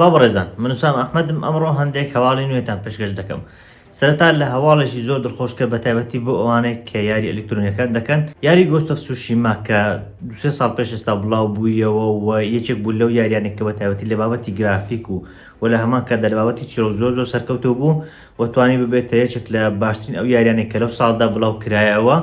سڵاو بەڕێزان من وسام ئەحمەدم ئەمڕۆ هەندێک هەواڵی نوێتان پێشکەش دەکەم سەرەتا لە هەواڵێکی زۆر دڵخۆشکە بە تایبەتی بۆ ئەوانەی کە یاری ئەلکترۆنیەکان دەکەن یاری Ghost of Tsushima کە دوسێ ساڵ پێش ئێستا بڵاو بوویەوە و یەکێک بوو لەو یاریانێک کە بە تایبەتی لە بابەتی گرافیک و و لە هەمان کاتدا لە بابەتی چیرۆک زۆر زۆر سەرکەوتوو بوو و توانی ببێتە یەکێک لە باشترین ئەو یاریانەی کە لەو ساڵدا بڵاو کرایەوە،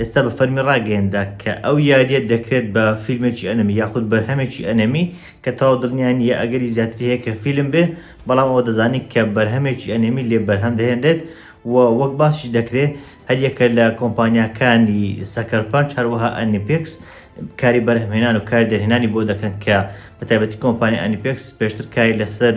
ئێستا بە فەرمی ڕاگەیەنرا کە ئەو یارییە دەکرێت بە فیلمێکی ئەنەمی یاخود بەرهەمێکی ئەنەمی کە تەواو دڵنیا نییە ئەگەری زیاتری هەیە کە فیلم بێ بەڵام ئەوە دەزانین کە بەرهەمێکی ئەنەمی لێ بەرهەم دەهێنرێت و وەک باسیش دەکرێت هەریەکە لە کۆمپانیاکانی Sucker Punch هەروەها Aniplex کاری بەرهەمهێنان و کاری دەرهێنانی بۆ دەکەن کە بە تایبەتی کۆمپانیا Aniplex پێشتر کاری لەسەر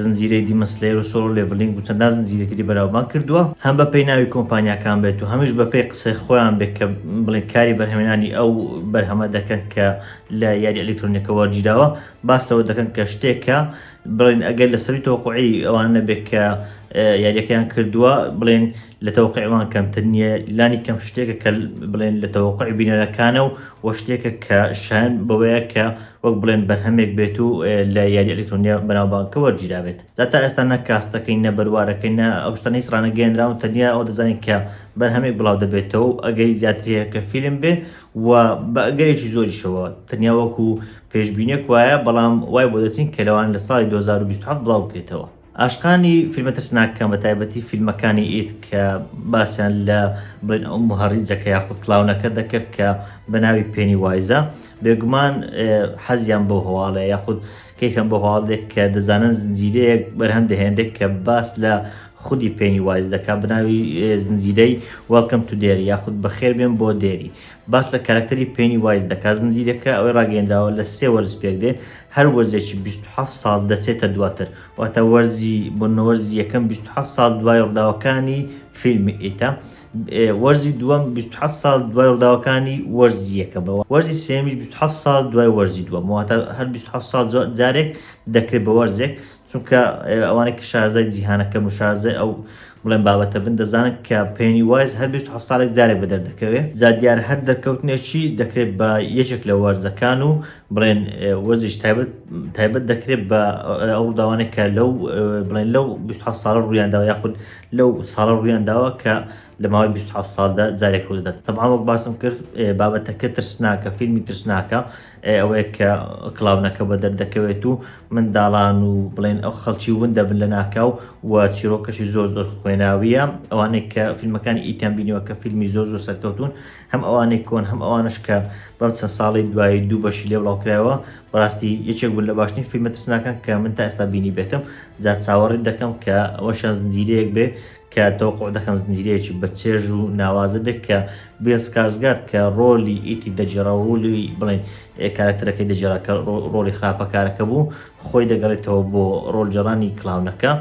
زنجیرەی Demon Slayer و Solo Leveling و چەندان زنجیرەی تری بەناوبانگ کردووە، هەم بە پێی ناوی کۆمپانیاکان بێت و هەمیش بە پێی قسەی خۆیان بێت کە بڵێن کاری بەرهەمێنانی ئەو بەرهەمە دەکەن کە لە یاری ئەلکترۆنیەکە وەرگیراوە، باس لەوە دەکەن کە شتێکە بڵێن ئەگەر لە سەروی تەوەقوعی ئەوان نەبێت کە یاریەکەیان کردووە بڵێن لە تەوەقوعی ئەوان کەمتر نییە، لانی کەم شتێکە کە بڵێن لە تەوەقوعی بینەرەکانە و وە شتێکە کە شایەن بەوەیە کە وەک بڵێن بەرهەمێک بێت و لە یاری ئەلکترۆنیە بەناوبانگەکە وەرگیرابێت. جا تا ئێستا نە کاستەکەی نە بەروارەکەی نە ئەو شتانە هیچ ڕانەگەیەنراون تەنیا ئەوە دەزانین کە بەرهەمێک بڵاو دەبێتەوە و ئەگەری زیاتری هەیە کە فیلم بێ و بە ئەگەرێکی زۆریشەوە تەنیا وەکو پێشبینیەک وایە بەڵام وای بۆ دەچین کە لەوان لە ساڵی 2027 بڵاو بکرێتەوە. ئاشقانی فیلمە ترسناکەکان بە تایبەتی فیلمەکانی It کە باسیان لە بڵێن ئەو موهەڕیجەکە یاخود clown ەکە دەکرد کە بە ناوی Pennywise ە بێگومان حەزیان بەو هەواڵەیە یاخود کەیفیان بۆ هەواڵ دێت کە دەزانن زنجیرەیەک بەرهەم دەهێنرێت کە باس لە خودی Pennywise دەکات بە ناوی زنجیرەی Welcome to Derry یاخود بەخێر بێن بۆ دێری باس لە کارکتەری Pennywise دەکات زنجیرەکە ئەوەی ڕاگەیەنراوە لە سێ وەرز پێک دێ هەر وەرزێکی 27 ساڵ دەچێتە دواتر واتە وەرزی بۆ وەرزی یەکەم 27 ساڵ دوای ڕووداوەکانی فیلمی It ە وەرزی دووەم 27 ساڵ دوای ڕووداوەکانی وەرزی یەکەمەوە وەرزی سێمیش 27 ساڵ دوای وەرزی دووەم واتە هەر 27 ساڵ جارێک دەکرێت بە وەرزێک چونکە ئەوانەی کە شارەزای جیهانەکەن و شارەزای ئەو بڵێن بابەتە بن دەزانن کە Pennywise هەر 27 ساڵێک جارێک بەدەر دەکەوێت جا دیار هەر دەرکەوتنێکی دەکرێت بە یەکێک لە وەرزەکان و بڵێن وەرزیش تایبەت تایبەت دەکرێت بە ئەو ڕووداوانێک کە لەو بڵێن لەو 27 ساڵە ڕوویانداوە یاخود لەو ساڵە ڕوویانداوە کە لە ماوەی 27 ساڵدا جارێک ڕوودەدات تەبعا وەک باسم کرد بابەتەکە ترسناکە فیلمی ترسناکە ئەوەیە کە clown ەکە بەدەر دەکەوێت و منداڵان و بڵێن ئەو خەڵکی ون دەبن لە ناکاو و چیرۆکەشی زۆر زۆر خوێناویە ئەوانەی کە فیلمەکانی It یان بینیوە کە فیلمی زۆر زۆر سەرکەوتون هەم ئەوانەی کۆن هەم ئەوانش کە بەم چەند ساڵی دوایی دوو بەشی لێ بڵاوکرایەوە بەڕاستی یەکێک بوون لە باشترین فیلمە ترسناکان کە من تا ئێستا بینی بێتم جا چاوەڕی دەکەم کە ئەوەشیان زنجیرەیەک بێ کە تەوەقوع دەکەم زنجیرەیەکی بە چێژ و ناوازە بێت کە بیل سکارسگارد کە ڕۆلی It ی دەگێڕا و ڕۆلی بڵێن کارکتەرەکەی دەگێڕا کە ڕۆلی خراپەکارەکە بوو خۆی دەگەڕێتەوە بۆ ڕۆڵگێڕانی clown ەکە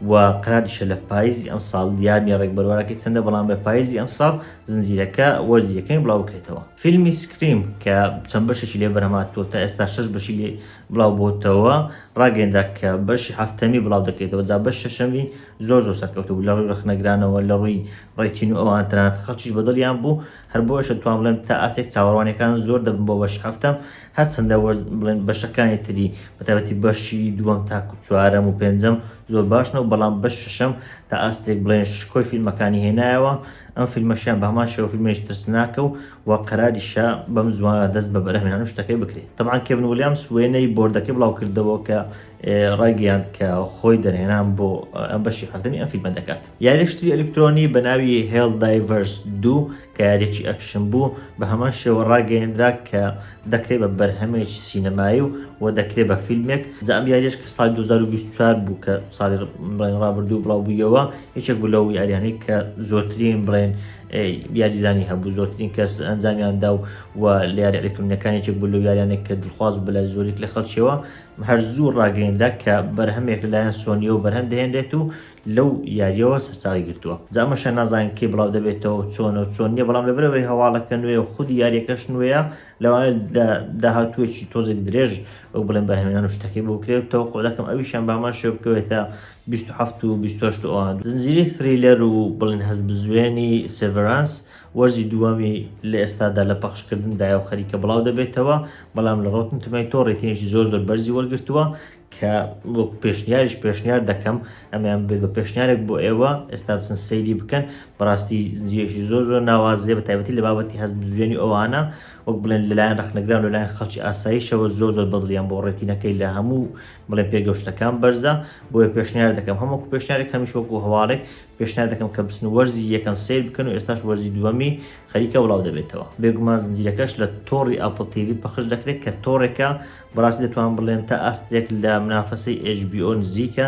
و قەراریشە لە پاییزی ئەمساڵ دیار نییە ڕێک بەروارەکەی چەندە بەڵام لە پاییزی ئەمساڵ زنجیرەکە وەرزی یەکەمی بڵاو بکرێتەوە. فیلمی Scream کە چەند بەشێکی لێ بەرهەمهاتووە تا ئێستا شەش بەشی لێ بڵاو بۆتەوە ڕاگەیەنرا کە بەشی حەفتەمی بڵاو دەکرێتەوە جا بەش شەشەمی زۆر زۆر سەرکەوتوو بوو لە ڕووی ڕەخنەگرانەوە لە ڕووی rating و ئەوان تەنانەت خەڵکیش بەدڵیان بوو هەر بۆیەشە توان بڵێم تا ئاستێک چاوەڕوانیەکان زۆر دەبن بۆ بەشی حەفتەم هەرچەندە وەرز بڵێن بەشەکانی تری بەتایبەتی بەشی دووەم تاکو چوارەم و پێنجەم زۆر باشن و بەڵام بەش شەشەم تا ئاستێک بڵێن شکۆی فیلمەکانی هێنایەوە ئەم فیلمەشیان بە هەمان شێوە فیلمێکی ترسناکە و و قەراریشە بەم زووانە دەست بە بەرهەمهێنان و شتەکەی بکرێت. تەبعەن کێڤن ویلیامس وێنەی بۆردەکەی بڵاوکردەوە کە ڕایگەیاند کە خۆی دەرهێنان بۆ ئەم بەشی حەفتەمی ئەم فیلمە دەکات. یارییەکی تری ئەلیکترۆنی بە ناوی Helldivers 2 کە یارییەکی ئەکشن بوو بە هەمان شێوە ڕاگەیەندرا کە دەکرێت بە بەرهەمێکی سینەمایی و و دەکرێت بە فیلمێک جا ئەم یاریەش کە ساڵی 2024 بوو کە ساڵی بڵێن ڕابردوو بڵاو بوویەوە یەکێک بوو لەو یاریانەی کە زۆرترین بڵێن یاریزانی هەبوو زۆرترین کەس ئەنجامیان دا و و لە یاری ئەلکترۆنیەکان یەکێک بوو لەو یاریانێک کە دڵخواز بوو لای زۆریک لە خەڵکیەوە هەر زوو ڕاگەیەنرا کە بەرهەمێک لەلایەن سۆنیەوە بەرهەم دەهێنرێت و لەو یاریەوە سەرچاوەی گرتووە جا ئەمەشە نازانین کەی بڵاو دەبێتەوە و چۆنە و چۆن نییە بەڵام لەبەرئەوەی هەواڵەکە نوێیە و خودی یاریەکەش نوێیە لەوانەیە لە داهاتوویەکی تۆزێک درێژ وەک بڵێن بەرهەمهێنان و شتەکەی بۆ بکرێت و تەوەقع دەکەم ئەویشیان بە هەمان شێوە بکەوێتە 27 و 28 و ئەوان زنجیرەی thriller و بڵێن هەستبزوێنی Severance. وەرزی دووەمی لە ئێستادا لە پەخشکردندایە و خەریکە بڵاو دەبێتەوە، بەڵام لە Rotten Tomato rating ێکی زۆر زۆر بەرزی وەرگرتووە کە وەک پێشنیاریش پێشنیار دەکەم ئەمەیان بێت بە پێشنیارێک بۆ ئێوە ئێستا بچن سەیری بکەن. بەڕاستی زنجیرێکی زۆر زۆر ناوازەیە بە تایبەتی لە بابەتی هەست بزوێنی ئەوانە وەک بڵێن لەلایەن ڕەخنەگران لەلایەن خەڵکی ئاساییشەوە زۆر زۆر بەدڵیان بۆ rating ەکەی لە هەموو بڵێن پێگەشتەکان بەرزە. بۆیە پێشنیار دەکەم هەم وەکو پێشنیارێک هەمیش وەکو هەواڵێک پێشنیار دەکەم کە بچن وەرزی یەکەم سەیر بکەن و ئێستاش وەرزی دووەمی خەریکە بڵاو دەبێتەوە. بێگومان زنجیرەکەش لە تۆڕی Apple TV پەخش دەکرێت کە تۆڕێکە بەڕاستی دەتوانم بڵێم تا ئاستێک لە منافەسەی HBO نزیکە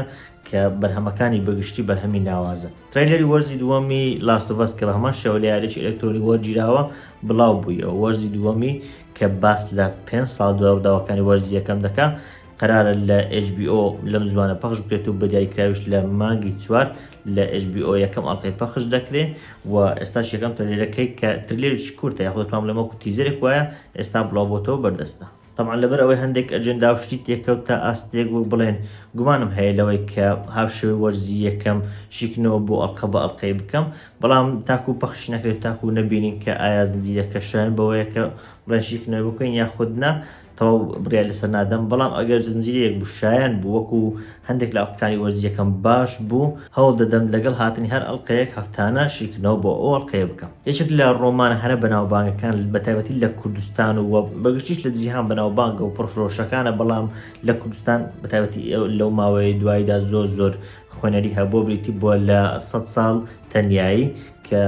کە بەرهەمەکانی بەگشتی بەرهەمی ناوازەن. trailer ی وەرزی دووەمی Last of Us کە بە هەمان شێوە لە یاریی ئەلکترۆنی وەرگیراوە بڵاو بوویەوە. وەرزی دووەمی کە باس لە 5 ساڵ دوای ڕووداوەکانی وەرزی یەکەم دەکا قەرارە لە HBO لەم زووانە پەخش بکرێت و بە دیاریکراویش لە مانگی چوار لە HBO یەکەم ئەڵقەی پەخش دەکرێ و ئێستاش یەکەم trailer ەکەی کە trailer ێکی کورتە یاخود دەتوانم بڵێم وەکو teaser ێک وایە ئێستا بڵاو بۆتەوە بەردەستە. تەبعەن لەبەر ئەوەی هەندێک ئەجێندا و شتی تێکەوت تا ئاستێک وەک بڵێن گومانم هەیە لەوەی کە هاوشێوەی وەرزی یەکەم شیکردنەوە بۆ ئەڵقە بە ئەڵقەی بکەم بەڵام تاکو پەخش نەکرێت تاکو نەبینین کە ئایا زنجیرەکە شایەن بەوەیە کە بڵێن شیکردنەوەی بکەین یاخود نا تەواو بڕیار لەسەر نادەم، بەڵام ئەگەر زنجیرەیەک بوو شایەن بوو وەکو هەندێک لە ئەڵقەکانی وەرزی یەکەم باش بوو، هەوڵ دەدەم لەگەڵ هاتنی هەر ئەڵقەیەک هەفتانە شیکردنەوە بۆ ئەو ئەڵقەیە بکەم. یەکێک لە ڕۆمانە هەرە بەناوبانگەکان بەتایبەتی لە کوردستان و بەگشتیش لە جیهان بەناوبانگە و پڕفرۆشەکانە، بەڵام لە کوردستان بەتایبەتی لەو ماوەیەی دواییدا زۆر زۆر خوێنەری هەبووە، بریتی بووە لە سەد ساڵ تەنیایی کە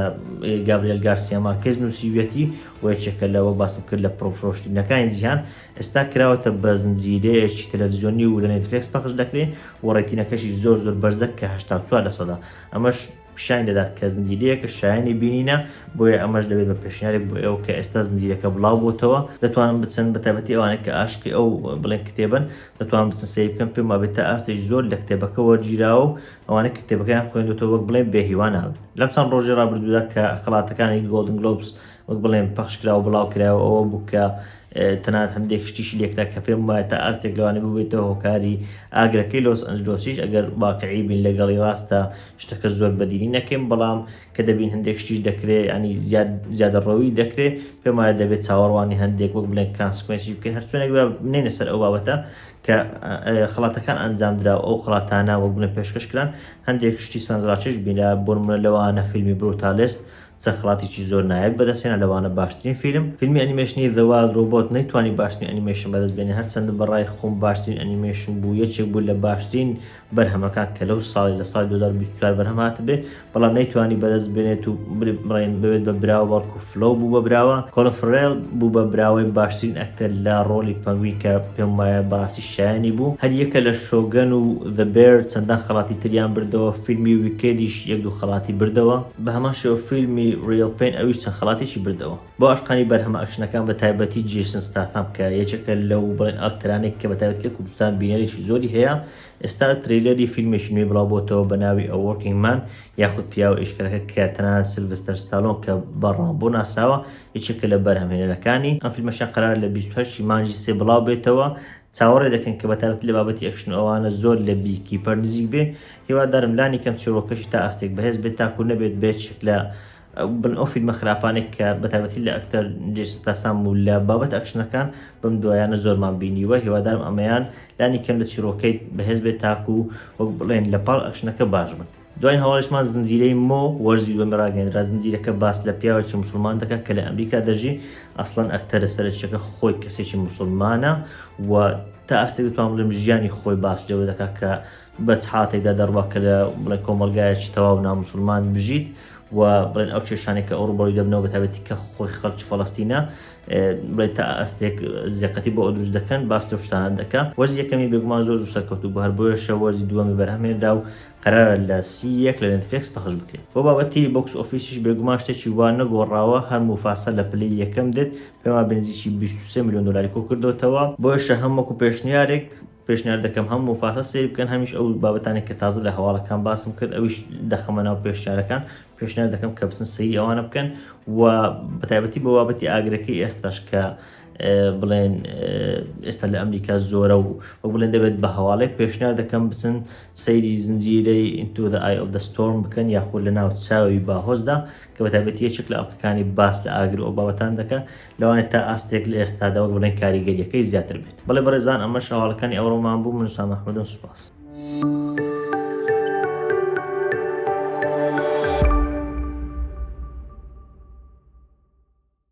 گابریێل گارسیا مارکێز نووسیویەتی و یەکێکە لە وەک باسم کرد لە پڕفرۆشترینەکانی جیهان، ئێستا کراوەتە بە زنجیرەیەکی تەلەڤزیۆنی و لە نێتفلێکس پەخش دەکرێت و rating ەکەشی زۆر زۆر بەرزە کە 84 لەسەدا، ئەمەش پیشانی دەدات کە زنجیرەیەکە شایەنی بینینە، بۆیە ئەمەش دەبێت بە پێشنیارێک بۆ ئێوە کە ئێستا زنجیرەکە بڵاو بۆتەوە دەتوانن بچن، بەتایبەتی ئەوانەی کە ئاشقی ئەو بڵێن کتێبەن دەتوانن بچن سەیر بکەن، پێم وابێت تا ئاستێکی زۆر لە کتێبەکە وەرگیراوە و ئەوانەی کە کتێبەکەیان خوێندووەتەوە وەک بڵێن بێ هیوا نابن. لەم چەند ڕۆژەی ڕابردوودا کە خەڵاتەکانی Golden Globes وەک بڵێن پەخش کرا و بڵاو کرایەوە ئەوە بوو کە تەنانەت هەندێک شتیشی لێکرا کە پێم وایە تا ئاستێک لەوانەیە ببێتە هۆکاری ئاگرەکەی لۆس ئەنجلۆسیش ئەگەر واقعی بین لەگەڵی ڕاستە شتەکە زۆر بەدینی نەکەین بەڵام کە دەبین هەندێک شتیش دەکرێ ینی زیاد زیادەڕەوی دەکرێ پێم وایە دەبێت چاوەڕوانی هەندێک وەک بڵێن consequence ی بکەین هەرچۆنێک بە نێنە سەر ئەو بابەتە کە خەڵاتەکان ئەنجامدرا و ئەو خەڵاتانە وەک بڵێن پێشکەش کران هەندێک شتی سەرنجڕاکێش بینرا بۆ نمونە لەوانە فیلمی Brutalist چەند خەڵاتێکی زۆر نایاب بەدەستهێنا لەوانە باشترین فیلم فیلمی ئەنیمەیشنی The Wild Robot نەیتوانی باشترین ئەنیمەیشن بەدەست بێنێ هەرچەندە بەڕای خۆم باشترین ئەنیمەیشن بوو یەکێک بوو لە باشترین بەرهەمەکان کە لەو ساڵی لە ساڵی 2024 بەرهەم هاتبێ بەڵام نەیتوانی بەدەست بێنێت و بڵێن ببێت بە براوە بەڵکو Flow بوو بە براوە. کۆلن فرێل بوو بە براوەی باشترین ئەکتەر لە ڕۆڵی پەنگوین کە پێم وایە بەڕاستی شایەنی بوو. هەریەکە لە Shogun و The Bear چەندان خەڵاتی تریان بردەوە، فیلمی Wicked یش یەک دوو خەڵاتی بردەوە. بە هەمان شێوە فیلمی Real Pain ئەویش چەند خەڵاتێکی بردەوە. بۆ عاشقانی بەرهەمە ئەکشنەکان بە تایبەتی جیسن ستاثام کە یەکێکە لەو بڵێن ئەکتەرانەی کە بە تایبەتی لە کوردستان بینەرێکی زۆری هەیە، ئێستا trailer ی فیلمێکی نوێی بڵاوبۆتەوە بە ناوی A Working Man یاخود پیاوە ئیشکەرەکە کە تەنانەت سیلڤستەر ستالۆن کە بە ڕامبۆ ناسراوە یەکێکە لە بەرهەمهێنەرەکانی ئەم فیلمەشیان قەرارە لە 28 ی مانگی سێ بڵاو بێتەوە چاوەڕێ دەکەن کە بەتایبەتی لە بابەتی ئەکشن و ئەوانە زۆر لە Beekeeper نزیک بێ هیوادارم لانی کەم چیڕۆکەشی تا ئاستێک بەهێز بێت تاکو نەبێت بە یەکێک لە بن ئەو فیلمە خراپانەی کە بەتایبەتی لە ئەکتەر جیسن ستاسام و لە بابەت ئەکشنەکان بەم دوایانە زۆرمان بینیوە هیوادارم ئەمەیان لانی کەم لە چیرۆکەی بەهێز بێت تاکو وەک بڵێن لە پاڵ ئەکشنەکە باش بن. دواین هەواڵیشمان زنجیرەی مۆ وەرزی دووەمی ڕاگەیەندرا زنجیرەکە باس لە پیاوێکی موسڵمان دەکات کە لە ئەمریکا دەژی ئەسڵەن ئەکتەرە سەرەکیەکە خۆی کەسێکی موسڵمانە و تا ئاستێک دەتوانم بڵێم ژیانی خۆی باس لەوە دەکات کە بە چ حاڵەتێکدا دەڕوا کە لە بڵێن کۆمەڵگایەکی تەواو ناموسڵمان بژیت و بڵێن ئەو کێشانێک کە ئەو ڕووبەڕووی دەبنەوە بە تایبەتی کە خۆی خەڵکی فەڵەستینە بڵێن تا ئاستێک زیقەتی بۆ ئەو دروست دەکەن باس لەو شتانە دەکا وەرزی یەکەمی بێگومان زۆر زوو سەرکەوتوو بوو هەر بۆیەشە وەرزی دووەمی بەرهەمهێنرا و قەرارە لە 31 لە نێتفلێکس پەخش بکرێت بۆ بابەتی box office یش بێگومان شتێکی وا نەگۆڕاوە هەر موفاسا لە پلەی یەکەم دێت پێما بنزیکی 23 ملیۆن دلاری کۆ کردوتەوە بۆیەشە هەم وەکو پێشنیارێک پێشنیار دەکەم هەم موفاسا سەیر بکەن هەمیش ئەو بابەتانێک کە تازە لە هەواڵەکان باسم کرد ئەویش دەخەمە ناو پێشنیارەکان پێشنیار دەکەم کە بچن سەیری ئەوانە بکەن و بەتایبەتی بۆ بابەتی ئاگرەکەی ئێستاش کە بڵێن ئێستا لە ئەمریکا زۆرە و وەک بڵێن دەبێت بە هەواڵێک پێشنیار دەکەم بچن سەیری زنجیرەی Into the Eye of the Storm بکەن یاخود لە ناو چاوی باهۆزدا کە بە تایبەتی یەکێک لە ئەڵقەکانی باس لە ئاگر و ئەو بابەتان دەکا لەوانێت تا ئاستێک لە ئێستادا وەک بڵێن کاریگەریەکەی زیاتر بێت. بەڵێ بەڕێزان ئەمەش هەواڵەکانی ئەوڕۆمان بوو من وسام ئەحمەدم سوپاس.